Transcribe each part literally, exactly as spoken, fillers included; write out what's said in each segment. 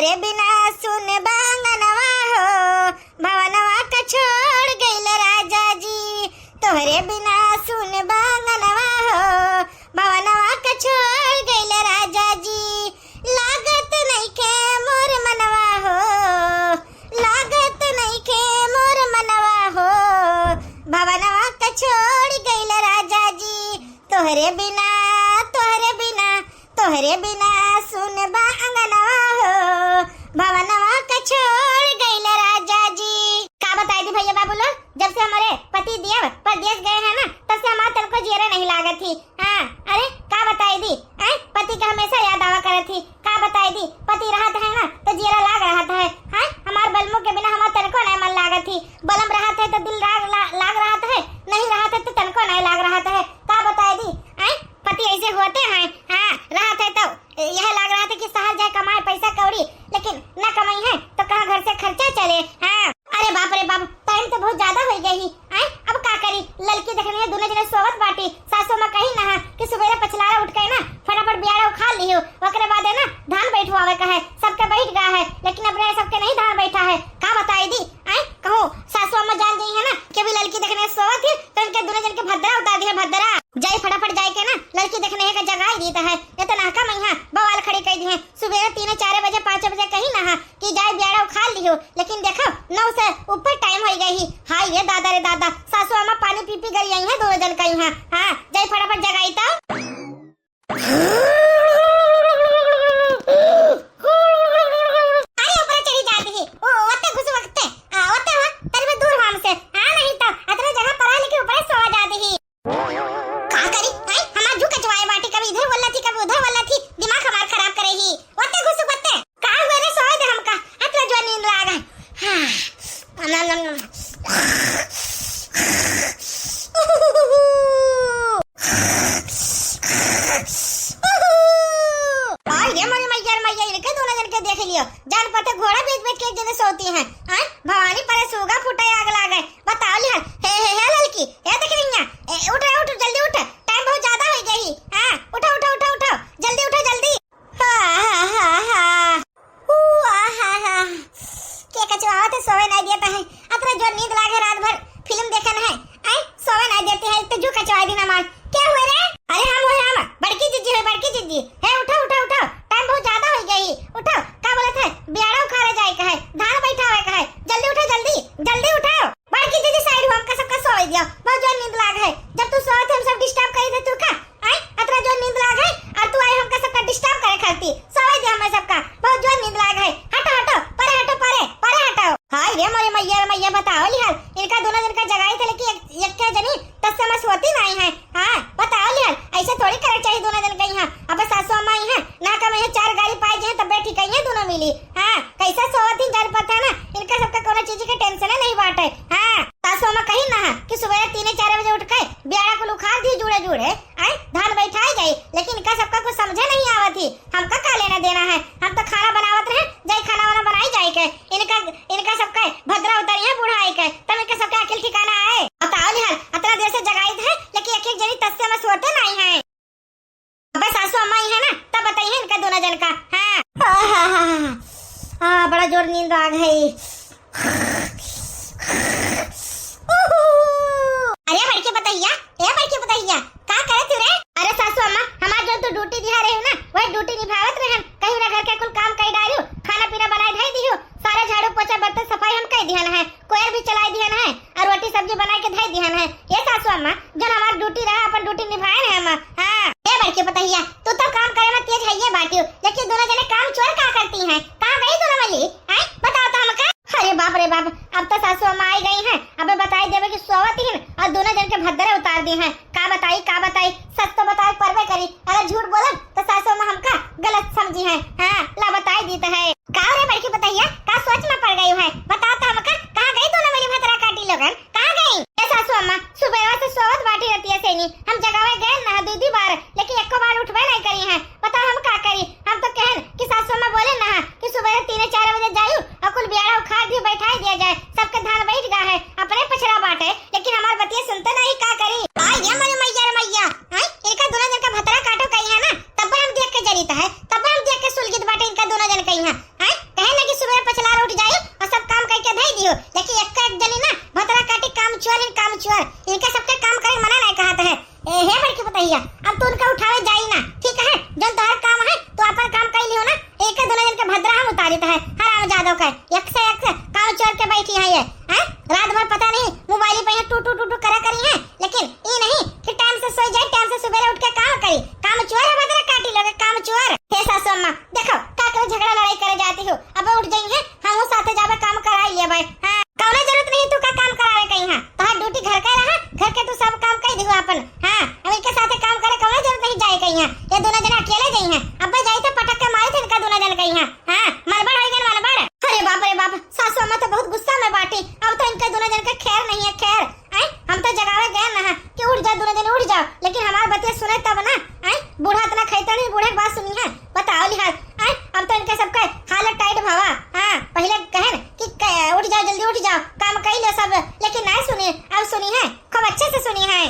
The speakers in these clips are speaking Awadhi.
ए बिना सुन बांगनवा हो, भवनवा का छोड़ गइल राजा जी। तोहरे बिना सुन बांगनवा हो, भवनवा का छोड़ गइल राजा जी। लागत नइखे मोर मनवा हो, लागत नइखे मोर मनवा हो, भवनवा का छोड़ गइल राजा जी। तोहरे बिना, तोहरे बिना, तोहरे बिना सुन बा अंगनवा हो, भवनवा का छोड़ गइल राजा जी। का बताई दी भइया बाबू लोग, जब से हमरे पति देव परदेस गए हैं ना, तब से हमार तनको जियरा नहीं लागत ही। हाँ, अरे का बताई दी, आय, पति का हमेशा याद आवा करत ही। का बताई दी, पति रहत है ना, तो जियरा लाग रहत है। हाँ, हमार बलमू के बिना हमार तनको नहीं मन लागत ही। बलम रहत है तो दिल लाग, ला, लाग रहत है, नहीं रहत है तो तनको नहीं लाग रहत है। का बताई दी, आय, पति ऐसे होते हैं। हाँ, रहत है तो यह लाग रहत है कि शहर जाए कमाए पैसा कौड़ी, लेकिन न कमाई है तो कहाँ घर से खर्चा चले। हाँ, अरे बाप रे बाप, टाइम तो बहुत ज्यादा होइ गई ही। आय, अब का करी, ललकी देखनी है, दोनों जने सोवत बाटी। सासू माँ कही ना कि सुबेरे पछलारा उठ के ना फटाफट बियाड़ा उखाड़ लियो, ओकरे बाद है ना धान बैठवावे का है, सबके बैठ गया है, लेकिन अपने सबके नहीं धान बैठा है। का बताई दी, आय, कहूँ सासू अम्मा जान गई है ना कि अभी ललकी देखने सोवत ही, तो इनके दोनों जन के भद्रा उतार दी है, भद्रा। जाई फटाफट जाए के ना ललकी देखने का जगाई दी है, ये तो नाका मैया बवाल खड़ी कर दी है। सुबेरे तीन चार बजे, पाँच बजे कही ना कि जाए बियाड़ा उखाड़ लियो, लेकिन देखो नौ से ऊपर टाइम होइ गई ही। हाय रे दादा रे दादा, सासू अम्मा पानी पी पी गई हैं दोनों जन कहीं। हाँ, हाँ, जाई फटाफट जगाई तो। अरे ऊपर चढ़ी जाती ही, ओ ओते घुस वक्ते, आ ओते हो, तनी में दूर हो हमसे। हाँ, नहीं तो अतने जगह पर है, लेकिन ऊपर सो जाती ही। का करी? हैं? हमार जू कचवाए बाटी, कभी इधर बोलत ही, कभी उधर बोलत ही, दिमाग हमार खराब करे ही। ओते घुसुक ओते। का हुए रे? सोए दे हमका। अतरा जो नींद लाग है। हाँ। नम, नम, नम। आई रे मोरे मैया रे मैया, इनके दोनों जन के देख लियो। जान पते घोड़ा बेच बेच के एक जने सोती हैं। हैं? भवानी परे सूगा फूटे आग लागे। बताओ लिहन। हे, हे, हे ललकी, हे देख रही हैं। ए, उठ रे, उठ, जल्दी उठ। टाइम बहुत ज्यादा होइ गई। हाँ, उठो, उठो, उठो, उठो। जल्दी उठो, जल्दी। हा, हा, हा, हा। ऊ, आ, हा, हा। के कचवावत है, सोवे नहीं देता है। अतरा जो नींद लागे रात भर फिल्म देखन है। आय, सोवे नहीं देते हैं, तो जू कचवाई दिन हमार। क्या हुए रे? अरे हम हुए हम, बड़की जिज्जी हुए, बड़की जिज्जी। हे उठो, उठो, उठो। टाइम बहुत ज्यादा होइ गई। उठो, का बोलत है? बियाड़ा उखाड़े जाए का है, धान बैठावे का है। जल्दी उठो, जल्दी, जल्दी उठो। बड़की दीदी साइड हो, हमका सबका सोवे दिया, बहुत जोर नींद लाग है। जब तू सोवत है हम सब डिस्टर्ब करी थे तू का? आय, अतरा जोर नींद लाग है और तू आई हमका सबका डिस्टर्ब करे खाती। सोवे दे हमें सबका, बहुत जोर नींद लाग है। हटो हटो, परे हटो, परे परे हटो। हाय रे मोरे मैया रे मैया, बताओ लिहाल, इनका दोनों जन का जगाई थे लेकिन एक, एक क्या जनी तस्समस होती नहीं है। हाँ, बताओ लिहाल, ऐसे थोड़ी करे चाहिए दोनों जन का यहाँ। अब सासू अम्मा आई है ना, कम यहाँ चार गाड़ी पाए जाए तब बैठी कहीं दोनों मिली। हाँ, कैसा सोवत ही जान पता ना, इनका सबका कोनो चीज के टेंशन नहीं बाटे। हाँ, सासू अम्मा कही ना है कि सुबह तीन चार बजे उठ के बियाड़ा कुल उखाड़ दी जुड़े जुड़े, आय, धान बैठाई जाई, लेकिन इनका सबका कुछ समझे नहीं आवत ही। हमका का लेना देना है, हम तो खाना बनावत रहे, जाई खाना वाना बनाई जाए के। इनका, इनका सबका भद्रा उतरी है बुढ़ाई के, तब इनका सबका अकिल ठिकाना आए। बताओ लिहाल, अतना देर से जगाई है, लेकिन एक एक जनी तस्समस होते नहीं है। अबे सासू अम्मा ही है ना, तब बताइए इनका दोनों जन का। हाँ। हाँ, हाँ, हाँ, हाँ। हाँ, बड़ा जोर नींद आ गई। अरे बड़की पतहिया, ए बड़की पतहिया, का करत हो रे? अरे सासू अम्मा, हमार जो तू ड्यूटी दिहा रहे हो ना, वही ड्यूटी निभावत रहे हम। कहीं ना घर के कुल काम कर डालू, खाना पीना बनाए धई दिहू, सारा झाड़ू पोछा बर्तन सफाई हम कर दिहन है, कोयर भी चलाए दिहन है और रोटी सब्जी बनाए के धई दिहन है। ये सासू अम्मा, जन हमार ड्यूटी रहा, अपन ड्यूटी निभाए रहे हम। हाँ। ए बड़की पतहिया, तू तो काम करे में तेज है ये बाटियो, लेकिन दोनों जने काम चोर का करती हैं? कहाँ गई दोनों वाली? हैं? बताओ तो हमका। अरे बाप रे बाप, अब तो सासू अम्मा आई गई हैं, अबे बताई देवे कि सोवत ही और दोनों जन के भद्दरे उतार दी हैं। का बताई, का बताई, सच तो बताए परबे करी, अगर झूठ बोलब तो सासू अम्मा हमका गलत समझी हैं। हाँ, ला बताई दी तो है। का रे बड़की पतहिया, का सोच में पड़ गई है? बताओ तो हमका, कहाँ गई दोनों वाली भतरा काटी लोगन? कहाँ गई? ए सासू अम्मा, सुबह से सोवत बाटी रहती है सेनी, हम जगावे गए ना दू दी बार, लेकिन एको बार उठबे नहीं करी हैं। बताओ हम का करी? हम तो कहन कि सासू अम्मा बोले ना कि सुबह तीन चार बजे जायू और कुल बियाड़ा उखाड़ दी, बैठाई दिया जाए, सबके धान बैठ गा है, अपने पछड़ा बाटे, लेकिन हमार बतिया सुनते नहीं, का करी? आई रे मोरे मैया रे मैया, हैं? इनका दोनों जन का भतरा काटो कही है ना, तब दुनो जने अकेले जइहैं। अब्बे जाई थे पटक के मारी थे इनका दुनो जन के इहाँ। हाँ, मनबड़ होइ गए, मनबड़। अरे बाप रे बाप, सासू अम्मा तो बहुत गुस्सा में बाटी। अब तो इनका दुनो जन के खैर नहीं है, खैर। आय, हम तो जगावे गए ना कि उठ जाओ दुनो जने, उठ जाओ, लेकिन हमार बतिया सुने तब ना। आय, बूढ़ा इतना खैता नहीं, बूढ़ा के बात सुनी है, बताओ लिहाज। आय, हम तो इनके सबके हालत टाइट भवा। हाँ, पहले कहन कि क-, उठ जाओ, जल्दी उठ जाओ, काम कई लो सब, लेकिन नहीं सुनी। अब सुनी है, खूब अच्छे से सुनी है।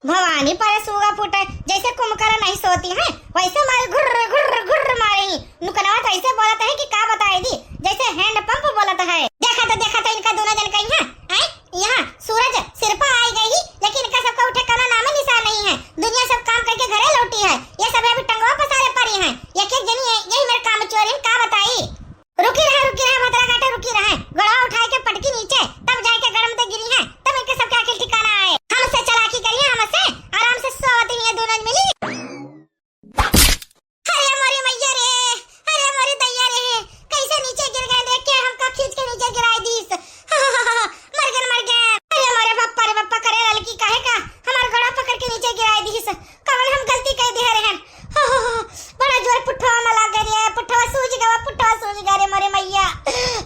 भवानी परे सूगा फूटे, जैसे कुमकरा नहीं सोती है, वैसे मारे घुर्र घुर्र घुर्र मारे ही। नुकनवा तो ऐसे बोलत है कि का बताई दी, जैसे हैंड पंप बोलत है। देखा तो, देखा तो इनका दुनो जन कहीं है, हैं? यहाँ सूरज सिर पर आई गई ही, लेकिन इनका सबका उठे का नाम निशान नहीं है। दुनिया सब काम करके घरे लौटी है, ये सब अभी टंगवा पसारे पड़ी हैं। एक एक जनी ये, यही मेरे काम चोरिन का बताई। रुकी रहे, रुकी रहे, भतरा काटे, रुकी रहे। गड़वा उठाए के पटकी नीचे, तब जाए के गड़म ते गिरी है, तब इनके सबके आखिर ठिकाना आए। हमसे चालाकी करिए, हमसे आराम से सोवत ही है दुनो मिली। अरे मोरी मैया रे, अरे मोरी दैया रे, कैसे नीचे गिर गए, देख के हमका खींच के नीचे गिराई दीस। मर गन, मर गन। अरे मोरे पप्पा रे पप्पा, करे ललकी काहे का हमार गड़वा पकड़ के नीचे गिराई दीस। कवन हम गलती कई दिहे रहन। हो, हो, हो, बड़ा जोर पुट्ठवा में लाग गए रे, पुट्ठवा सूज गवा, पुट्ठवा सूज गवा रे मोरे मैया।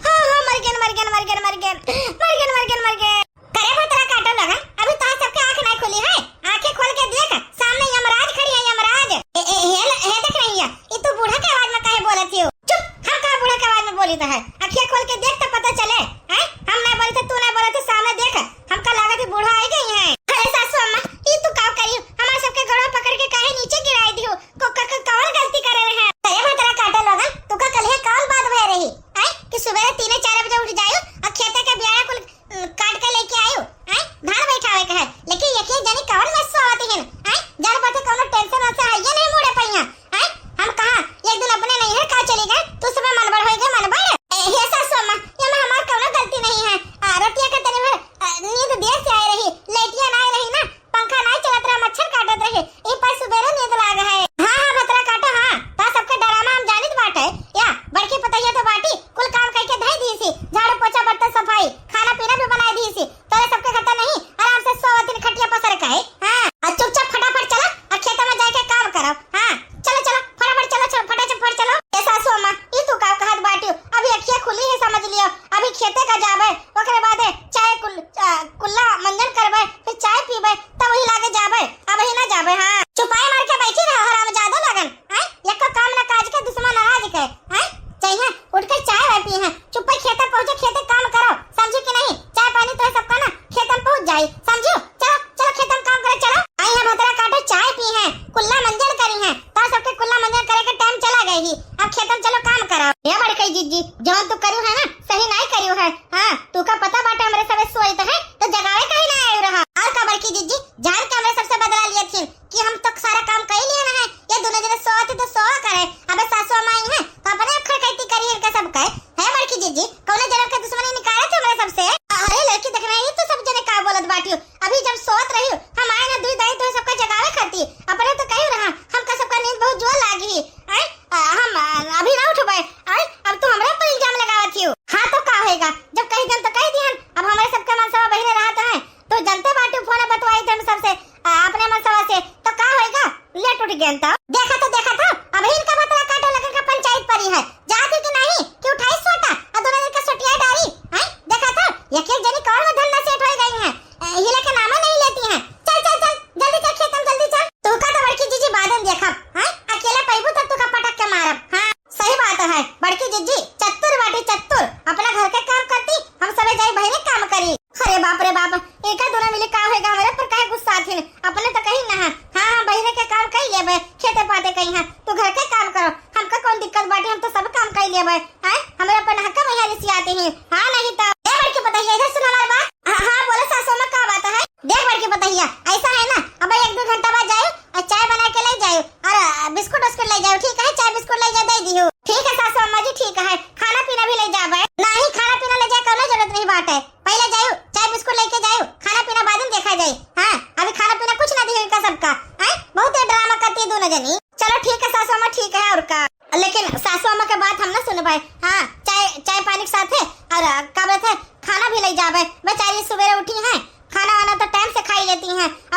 हो, हो, मर गेन, मर गेन, मर गेन, मर गेन। मर गेन, मर गेन, मर गेन। करे भतरा काटो लगन, अभी तोहार सबके आँख नाहीं खुली है। आँखें खोल के देख, सामने यमराज खड़ी है, यमराज। ए, ए, हे, हे देख रही है, ई तू बूढ़ा के आवाज में काहे बोलत हियो? चुप, हम कहाँ बूढ़ा के आवाज में बोली तो है? अखिया खोल के देख तो पता चले। हैं? हम ना बोले थे, तू ना बोले थे, सामने देख, हमका लागत है बूढ़ा आई गई है। अरे सासू अम्मा, ई तू का करी? हमारे सबके गड़वा पकड़ के काहे नीचे गिराई दियो? को, क-, क-, कवन गलती करे रहे? अरे भतरा काटे लोगन, तू का कलिहे कवन बात भय रही? आय, कि सुबेरे तीने चार बजे उठ जायो और खेते के बियाड़ा कुल, अ, काट के लेके आयो, आय, धान बैठावे के है। लेकिन एक एक जनी कवन में सोवत हिन, आय, जान पड़ते कवनो टेंशन वैसे है ये नहीं मुड़े पहिया, आय, हम कहाँ एक दिन अपने नहीं है, कहाँ चली गए, तू सुबह मनबड़ होई गए, मनबड़। ए, हे सासू अम्मा, ये में हमार कवनो गलती नहीं है। आ, रोटिया के तनी भर, आ, नींद देर से आए रही, लेटिया ना आए रही ना, पंखा नाई चलत रहे, मच्छर काटत रहे, ई पर सुबेरे नींद लाग है। हाँ, हाँ, भतरा काटो, हाँ, ता सबके डरामा हम जानित बाटे। या, बड़की पतैया तो बाटी, कुल काम करके धई दीसी, झाड़ू पोछा बर्तन सफाई, खाना पीना भी बनाई दीसी। तोरे सबके घटा नहीं, आराम से सोवत दिन खटिया पसर के है। हाँ, आ चुपचाप फटाफट चला, आ खेत में जाके काम करो। हाँ, चलो, चलो, फटाफट चलो, चलो, फटाफट चलो। ए सासू अम्मा, ई तू का कहत बाटियो? अभी अखिया खुली है, समझ लियो, अभी खेते का जाबे, ओकरे बादे चाय कुल-, आ, कुल्ला मंजन करबे, फिर चाय पीबे, तब वही लागे जाबे, अबही ना जाबे। हाँ, चुपाई मार के बैठी रहो, हरामजादा लगन। हैं? एको काम ना काज के, दुश्मन नाराज के। हैं? चाहिए उठ के चाय वाय पी हैं, चुप्पे खेते पहुँचे, खेते काम करो, समझी कि नहीं? चाय पानी तो है सबका ना, खेते में पहुँच जाई, समझियो? चलो, चलो खेते में काम करे, चलो। आई हैं भतरा काटे, चाय पी हैं, कुल्ला मंजन करी हैं, तो सबके कुल्ला मंजन करे के टाइम चला गई ही। अब खेते में चलो काम करो। या बड़कई जीजी, जौन तू करू है ना, सही नहीं करू है। हाँ, तू का पता बाटे हमरे सबे सोइत है, तो जगावे काहे ना आयु रहा। और का बड़की जीजी, जान के हमरे सबसे बदला लिया थी कि हम तो सारा काम कई लिए ना है, ये दुनो जने सोवत है तो सोवा करे। अबे सासू अम्मा आई हैं, तो अपने अखर कैती करी इनका सब कहे। है बड़की जीजी, कौनो जन्म के दुश्मनी निकाले थे हमरे सबसे। अरे लड़की देखना, ये तो सब जने का बोलत बाटियो। अभी जब सोवत रही, हम आए ना दुई दाई तो सबका जगावे खाती। अपने तो कही रहा, हमका सबका नींद बहुत जोर लागी है। आय, आ, हम, आ, अभी ना उठबे। आय, अब तू हमरे पर इल्जाम लगावत हियो। हाँ तो का होएगा, जब कही देन तो कही दिहन। अब हमरे सबके मनसवा बहिरे रहत है, तो जनते बाटू फोन बतवाई थे हम सबसे, आ, अपने मनसवा से, तो का होएगा? लेट उठ गेन तो। देखा तो, देखा तो, अभी इनका भतरा काटो लगन का पंचायत परी है। जाती कि नहीं कि उठाई सोटा, आ दुनो जन का सोटिया डारी, हैं? देखा तो, एक एक जनी कौन में धंधा सेट हो गई है। ए, हिले के नामो नहीं लेती हैं। चल, चल, चल, जल्दी चल, खेतम जल्दी चल। तू का तो बड़की जीजी बादन देखब, हैं? अकेले पैबू तब तू का पटक के मारब। हाँ, सही बात है, बड़की जीजी चतुर बाटी, चतुर। अपना घर के काम करती, हम सबे जाई बहिरे काम करी। अरे बाप रे बाप, एका दुनो मिली का होएगा, हमरे पर काहे गुस्सा आथिन? अपने तो कही ना है। हाँ, हाँ, बहिरे के काम कई लेबे, खेते पाते कई है, तू घर के काम करो, हमका कौन दिक्कत बाटी, हम तो सब काम कई लेबे। हैं? हमरे पर नहका भैया रिसियाते हैं। हाँ, नहीं तो। ए बड़की पतैया, इधर सुन हमार बात। हाँ, हाँ, बोलो सासू अम्मा, का बात है? देख बड़की पतैया, ऐसा है ना, अब एक दो घंटा बाद जायो और चाय बना के ले जायो और, अ, बिस्कुट उस्कुट ले जायो, ठीक है? चाय बिस्कुट ले जाओ, दे दियो। ठीक है सासू अम्मा जी, ठीक है, खाना पीना भी ले जाबे। नहीं, खाना पीना ले जाए, कौनो जरूरत नहीं बाटे। पहले जायो, चाय बिस्कुट लेके जायो, खाना पीना बाद में देखा जाए। हाँ, अभी खाना पीना कुछ ना दियो इनका सबका। हैं? बहुत ही ड्रामा करती है दोनों जनी। चलो ठीक है सासू अम्मा, ठीक है, और का। लेकिन सासू अम्मा के बात हम ना सुनबे। हाँ, चाय, चाय पानी के साथे और, अ, का बोलत है, खाना भी ले जाबे। बेचारी सुबेरे उठी हैं, खाना वाना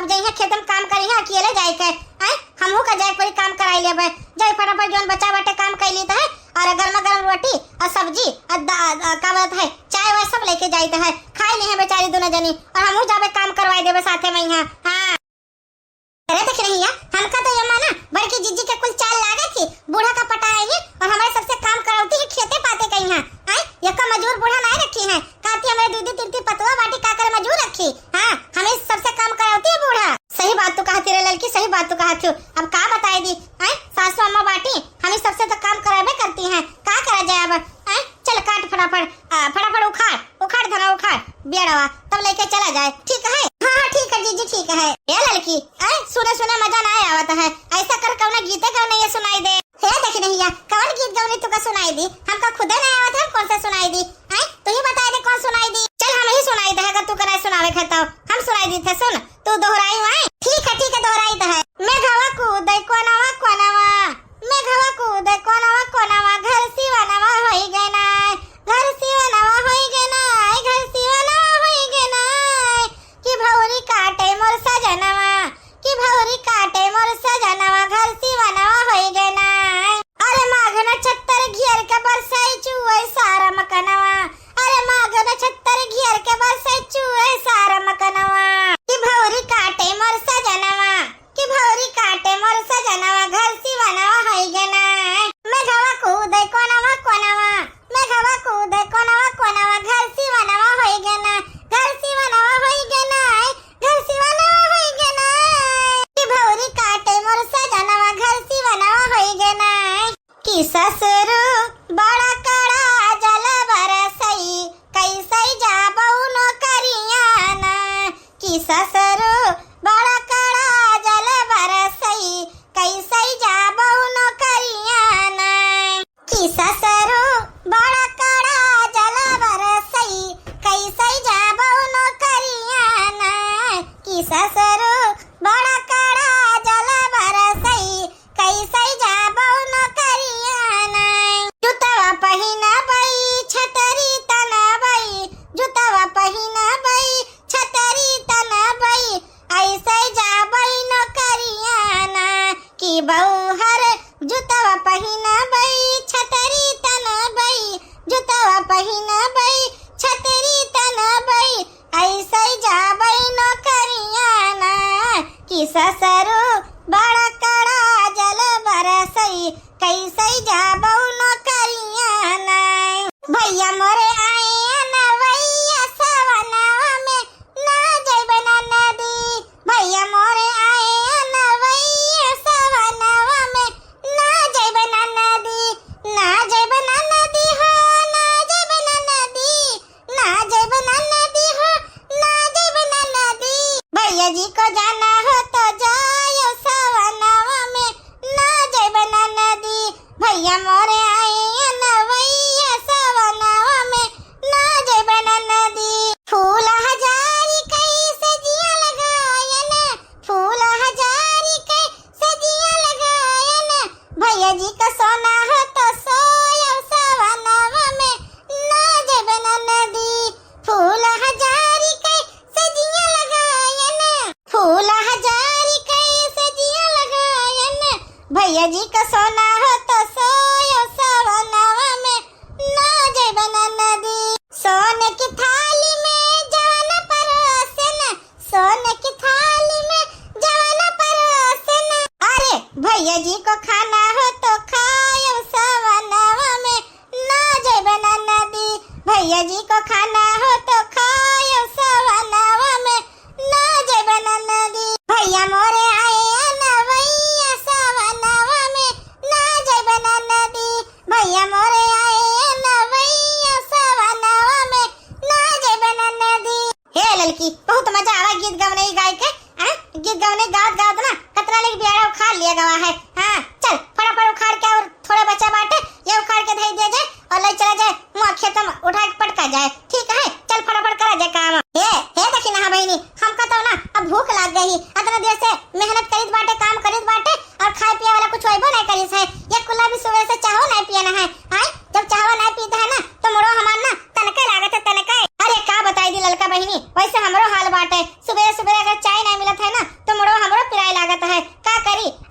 जइहे खेते में काम करिहे, अकेले जाए के, हैं? हमहू का जाए के पड़ी, काम कराई लेबे। जाई फटाफट जौन बचा बाटे काम कइ लीत है, और गरमा गरम रोटी और सब्जी और दा-, आ, का बोलत है, चाय वाय सब लेके जाइत है, खाई लिहे बेचारी दोनों जनी, और हमहू जाबे काम करवाई देबे साथे में यहाँ। हाँ। अरे देख रही है, हमका तो ये माना बड़की जीजी के कुल चाल लागे थी, बूढ़ा का पटाए ही और हमारे सबसे काम करौती ही खेते पाते कहीं है। हैं? यक्का मजूर बूढ़ा नाय रखी है, कहती हमारे दीदी तीन तीन पतुआ बाटी का करे मजूर रखी। हाँ, हमें सबसे काम करौती है बूढ़ा। सही बात तू कहती रे ललकी, सही बात तू कहती हो। अब का बताई दी, हैं? सासू अम्मा बाटी, हमें सबसे तो काम कराबे करती हैं, का करा जाए अब, हैं? चल काट फटाफट, आ, फटाफट उखाड़, उखाड़ धना उखाड़, बेड़वा, तब लेके चला जाए, ठीक है? हाँ, हाँ, ठीक है जीजी, ठीक है। ए ललकी, ऐ, सुने सुने मजा ना आवत है, ऐसा कर कौना गीते का नहीं ये सुनाई दे। हे देख नहिया, कौन गीत गौनी तुका सुनाई दी? हमका खुदे ना आवत है, हम कौन से सुनाई दी? ऐ, तू ही बताई दे कौन सुनाई दी। चल हम ही सुनाई दे, अगर तू करे सुनावे के तो हम सुनाई दी थे, सुन, तू दोहराई हुआ है। ठीक है, ठीक है, दोहराई दे है। मेघवा कूदे कोनवा कोनवा, मेघवा कूदे कोनवा कोनवा, घर सिवनवा होई गए ना, घर सिवनवा होई गए ना, घर सिवनवा होई गए ना, कि भौरी काटे मोर सजनवा, कि भौरी काटे मोर सजनवा, घर सिवनवा होई गए ना। अरे माघ नक्षत्र घेर के बरसई चुए सारा मकनवा, अरे माघ नक्षत्र घेर के बरसई चुए सारा मकनवा, कि भौरी काटे मोर सजनवा, कि भौरी काटे मोर सजनवा, घर सिवनवा होई गए ना। मेघवा कूदे कोनवा कोनवा, मेघवा कूदे कोनवा कोनवा, घर सिवनवा होई गए ना, घर सिवनवा होई गए ना, घर सिवनवा होई गए ना, कि भौरी काटे मोर सजनवा, घर सिवनवा होई गए ना। कि ससुरु बड़ा कड़ा जल बरसई, कैसे जाबउ नौकरिया ना, कि ससुरु बड़ा कड़ा जल बरसई, कैसे जाबउ नौकरिया ना, कि ससुरु बड़ा कड़ा जल बरसई, कैसे जाबउ नौकरिया ना, कि ससुरु बड़ा कड़ा जल बरसई, कैसे जाबउ नौकरिया ना। जुतवा पहिनबई, छतरी तनबई, जुतवा पहिनबई, छतरी तनबई, ऐसे जाबई नौकरिया ना। कि बउहर जुतवा पहिनबई, छतरी तनबई, जुतवा पहिनबई, छतरी तनबई, ऐसे जाबई नौकरिया ना, कि ससुरु बड़ा कड़ा जल बरसई, कैसे जाबउ नौकरिया ना। भैया मोरे आए अनवैया सवनवा में, ना जइब ननदी। भैया मोरे आए अनवैया सवनवा में, ना जइब ननदी, ना जइब ननदी हो, ना जइब ननदी। ना जइब ननदी हो, ना जइब ननदी। भैया जी को जाना हो तो जायो सवनवा में, ना जइब ननदी। भैया मोरे आए अनवैया सवनवा में, ना जइब ननदी। फूल हजारी कई सजिया लगायन, फूल हजारी कई सजिया लगायन, भैया जी का सोना हो तो सोयो सवनवा में, ना जइब ननदी। फूल हजारी कई सजिया लगायन, फूल हजारी कई सजिया लगायन, भैया जी का सोना हो तो सोयो सवनवा में, ना जइब ननदी। सोने की थाली में जवन परोसन, सोने की थाली में जवन परोसन। अरे भैया जी को खाना हो तो खायो सवनवा में, ना जइब ननदी। भैया जी को खाना हो तो खायो सवनवा में, ना जइब ननदी। भैया मोरे आए अनवैया सवनवा में, ना जइब ननदी। भैया मोरे आए अनवैया सवनवा में, ना जइब ननदी। हे ललकी, बहुत मजा आवा गीत गवनई गाय के, हैं? गीत गवनई गावत गावत ना कतना लेके बियाड़ा उखाड़ लिया गवा है। हाँ, चल फटाफट उखाड़ के, और थोड़ा बचा बाटे, ये उखाड़ के धई दिया जाए और ले चला जाए, मुआ खेत में उठा के पटका जाए, ठीक है? चल फटाफट करा जाए काम। हे, हे देखी ना बहिनी, हमका तो ना अब भूख लाग गई, इतना देर से मेहनत करीत बाटे, काम करीत बाटे, और खाए पिए वाला कुछ होइबो नहीं करिस है। ये कुल्ला भी सुबह से चाहो नहीं पियन है। आय, जब चाहवा नहीं पीत है ना, तो मुड़ो हमार ना तनके लागत है, तनके। अरे का बताई दी ललका बहिनी, वैसे हमरो हाल बाटे। सुबह सुबह अगर चाय नहीं मिलत है ना,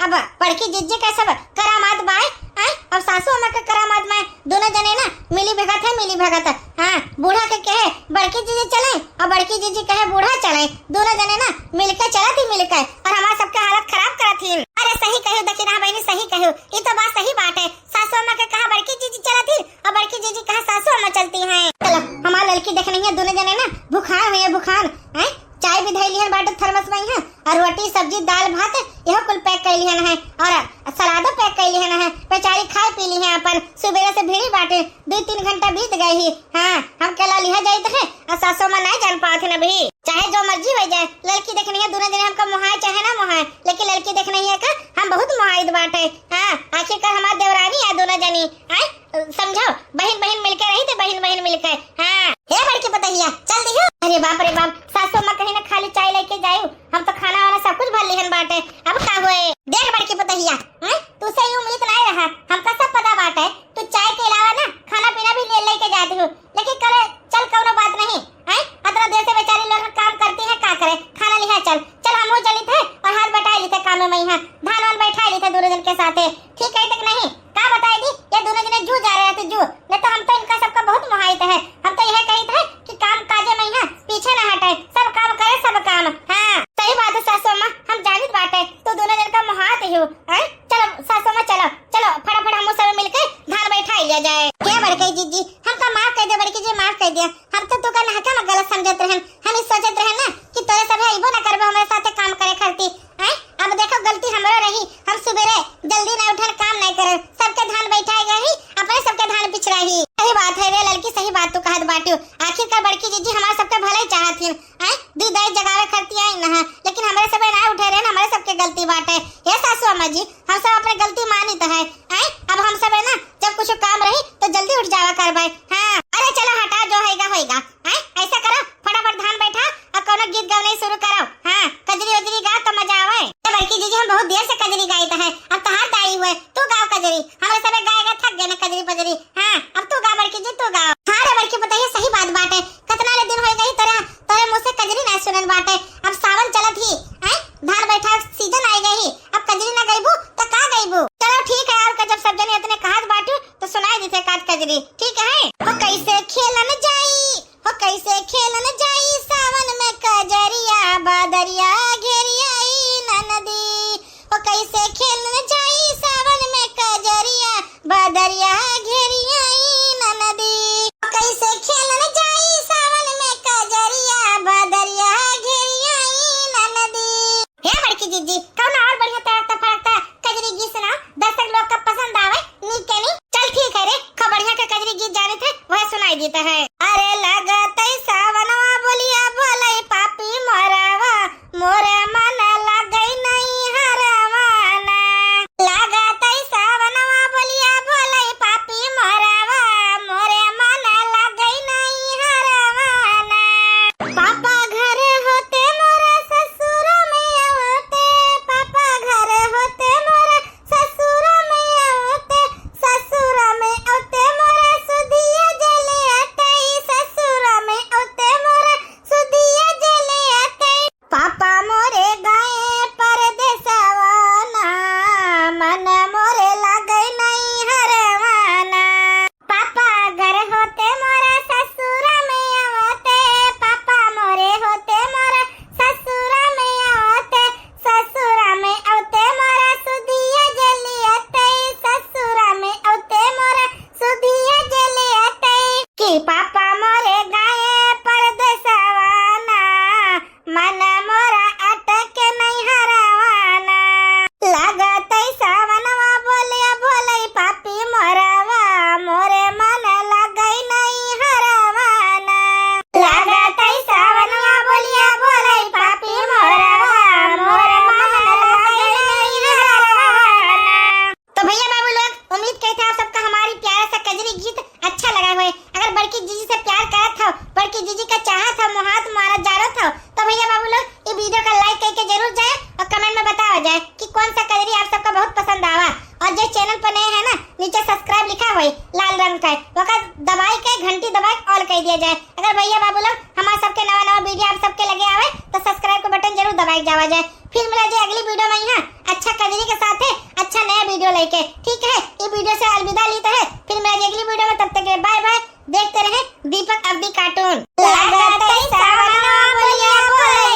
अब बड़की जिज्जी का सब करामात बाय, आय? अब सासू अम्मा का करामात बाय, दोनों जने ना मिली भगत है, मिली भगत है। हाँ, बूढ़ा के कहे बड़की जिज्जी चले और बड़की जिज्जी कहे बूढ़ा चले, दोनों जने ना मिलके चलत ही मिलके, और हमार सबके हालत खराब करत ही। अरे सही कहियो दखिनहा बहिनी, सही कहियो, ई तो बात सही बात है। सासू अम्मा के कहा बड़की जिज्जी चलत ही और बड़की जिज्जी कहा सासू अम्मा चलती हैं। चलो, हमार ललकी देखनहिया दोनों जने ना भुखान हुए, भुखान, हैं? चाय भी धई लिहन बाटे थर्मस में यहाँ, और रोटी, सब्जी, दाल, भात, यह कुल पैक कर लिहन है, और सलादो पैक कर लिहन है। बेचारी खाए पी लिहन अपन, सुबेरे से भिड़ी बाटे, दो तीन घंटा बीत गए ही। हाँ, हम कहला लिहा जाइत है, और सासू अम्मा नहीं जान पावत है अभी। चाहे जो मर्जी हो जाए, ललकी देखनहिया दोनों जने हमका मोहाए चाहे ना मोहाए, लेकिन ललकी देखनहिया का हम बहुत मोहाइत बाटे। हाँ, आखिरकार हमार देवरानी है दोनों जनी। आय, समझो, बहिन बहिन मिलके रही थे, बहिन बहिन मिलके। हाँ, हे बड़की पतोहिया, चल दियो। अरे बाप रे बाप, सासू अम्मा कहीं ना खाली चाय लेके जायु, हम तो खाना वाना सब कुछ भर लिहन बाटे, अब का हुए? देख बड़की पतोहिया, हैं? तू से ये उम्मीद नहीं रहा, हमका सब पता बाटे, तू चाय के अलावा ना खाना पीना भी ले लेके जाती हो, लेकिन करे चल कौनो बात नहीं, हैं? इतना देर से बेचारी लोग काम करती है, का करे, खाना लिहा चल, चल हमहू चलित है और हाथ बटाई लित है काम में यहाँ, धान वान बैठाई लित है दोनों जन के साथे, ठीक है तक नहीं? का बताई दी, ये दोनों जने जू जा रहे थे जू, नहीं तो हम तो इनका सबका बहुत मोहाइत है। हम तो यह कहित है कि काम काजे में यहाँ पीछे ना हटे, सब काम करे, सब काम। हाँ, सही बात है सासू अम्मा, हम जानित बाटे, तू दोनों जन का मोहात ही हो, हैं? चलो सासू अम्मा, चलो, चलो फटाफट हम सब मिलके धान बैठा लिया जाए। क्या बड़की जिज्जी, हमका माफ कर दे बड़की जी, माफ कर दे, हम तो तू का नहका में गलत समझत रहन, हम ई सोचत रहन ना कि तोरे सब अइबो ना करबो हमारे साथे काम करे खातिर। हैं? अब देखो गलती हमरो रही, हम सुबेरे जल्दी ना उठन, काम नहीं करन, सबके धान बैठाए गए ही, अपने सबके धान पिछड़ा ही। सही बात है रे ललकी, सही बात तू कहत बाटियो। आखिरकार बड़की जिज्जी हमारे सबके भले ही चाहत हिन, हैं? दुई दाई जगावे खरती आई ना, लेकिन हमरे सबे ना उठे रहे ना, हमरे सबके गलती बाटे। हे सासू अम्मा जी, हम सब अपने गलती मानित है, हैं? अब हम सबे ना जब कुछ काम रही तो जल्दी उठ जावा करबे। हाँ, अरे चलो हटा, जो होइगा होइगा। हैं? ऐसा करो, फटाफट धान बैठा और कोनो गीत गवनई शुरू करो। हाँ, कजरी उजरी गाओ तो मजा आवे। ए बड़की जिज्जी, हम बहुत देर से कजरी गाइत है, अब तोहार दाई हुए, तू गाओ कजरी। हमरे सबे गाए गाए थक गए ना कजरी पजरी। हाँ, अब तू गा बड़की जी, तू गाओ। हाँ रे बड़की पतोहिया, सही बात बाटे, कतना ले दिन हो गई तोरा, तोरे मुँह से कजरी ना सुनल बाटे। अब सावन चलत ही, हैं? धान बैठा सीजन आए गई ही, अब कजरी ना गईबू तो का गईबू? चलो ठीक है, और का जब सब जने इतने कहत बाटू तो सुनाई देते काट कजरी, ठीक है? हो कैसे खेलन जाई, हो कैसे खेलन जाई सावन में कजरिया, बदरिया घेरी आई ननदी। हो कैसे खेलन जाई सावन में कजरिया, बदरिया घेरी आई ननदी। हो कैसे खेलन जाई सावन में कजरिया, बदरिया घेरी आई ननदी। हे बड़की जिज्जी, कौनो और बढ़िया तड़कता फड़कता कजरी गीत सुनाओ, दर्शक लोग का पसंद आवे, नीक के नी। चल ठीक है रे, खूब बढ़िया के कजरी गीत जानित है, वह सुनाई देता है। अरे लगत है सावनवा बोलिया बोले पापी मोरवा, मोरे मन लगई नहीं हरवाना। लगत है सावनवा बोलिया बोले पापी मोरवा, मोरे मन लगई नहीं हरवाना। पापा घर होते मोरा ससुर में आवते, पापा घर होते मोरा ससुर में आवते, ससुर में आवते मोरा सुधिया जले आते, ससुर में आवते मोरा सुधिया जले आते। पापा मोरे गए परदेसवा ना, मन मोरे लगई नहीं हरवाना। पापा घर होते मोरा ससुर में आवते, पापा मोरे होते मोरा ससुर में आवते, ससुर में आवते मोरा सुधिया जले आते, ससुर में आवते मोरा सुधिया जले आते। कि पापा मोरे गए परदेसवा ना, मन मोरा अटके नहीं हरवाना। लागत है सावनवा बोले बोले पापी मोरवा, मोरे मन लगई नहीं हरवाना। लागत है सावनवा बोले बोले पापी मोरवा, मोरे मन लगई नहीं हरवाना। तो भैया बाबू लोग, उम्मीद करत है आप सबका हमारी प्यारा सा कजरी गीत अच्छा लगा होए। अगर बड़की जिज्जी से प्यार करत हो, बड़की जिज्जी का चाहत हो, मोहात मानत जानत हो, तो भैया बाबू लोग ये video का like करके जरूर जाए और comment में बतावा जाए कि कौन सा कजरी आप सबका बहुत पसंद आवा। और जो channel पर नए हैं ना, नीचे subscribe लिखा हुआ है लाल रंग का, ओका दबाई के घंटी दबाई all कर दिया जाए। अगर भैया बाबू लोग हमारे सबके नवा नवा video आप सबके लगे आवे तो subscribe का button जरूर दबाई जावा जाए। फिर मिला जाए अगली video में यहाँ अच्छा कजरी के साथे अच्छा नया video लेके, ठीक है? ई video से अलविदा लीत है, फिर मिला जाई अगली video में, तब तक के लिए bye bye। देखते रहे दीपक अवधी cartoon। लागत है सावनवा बोलिया बोले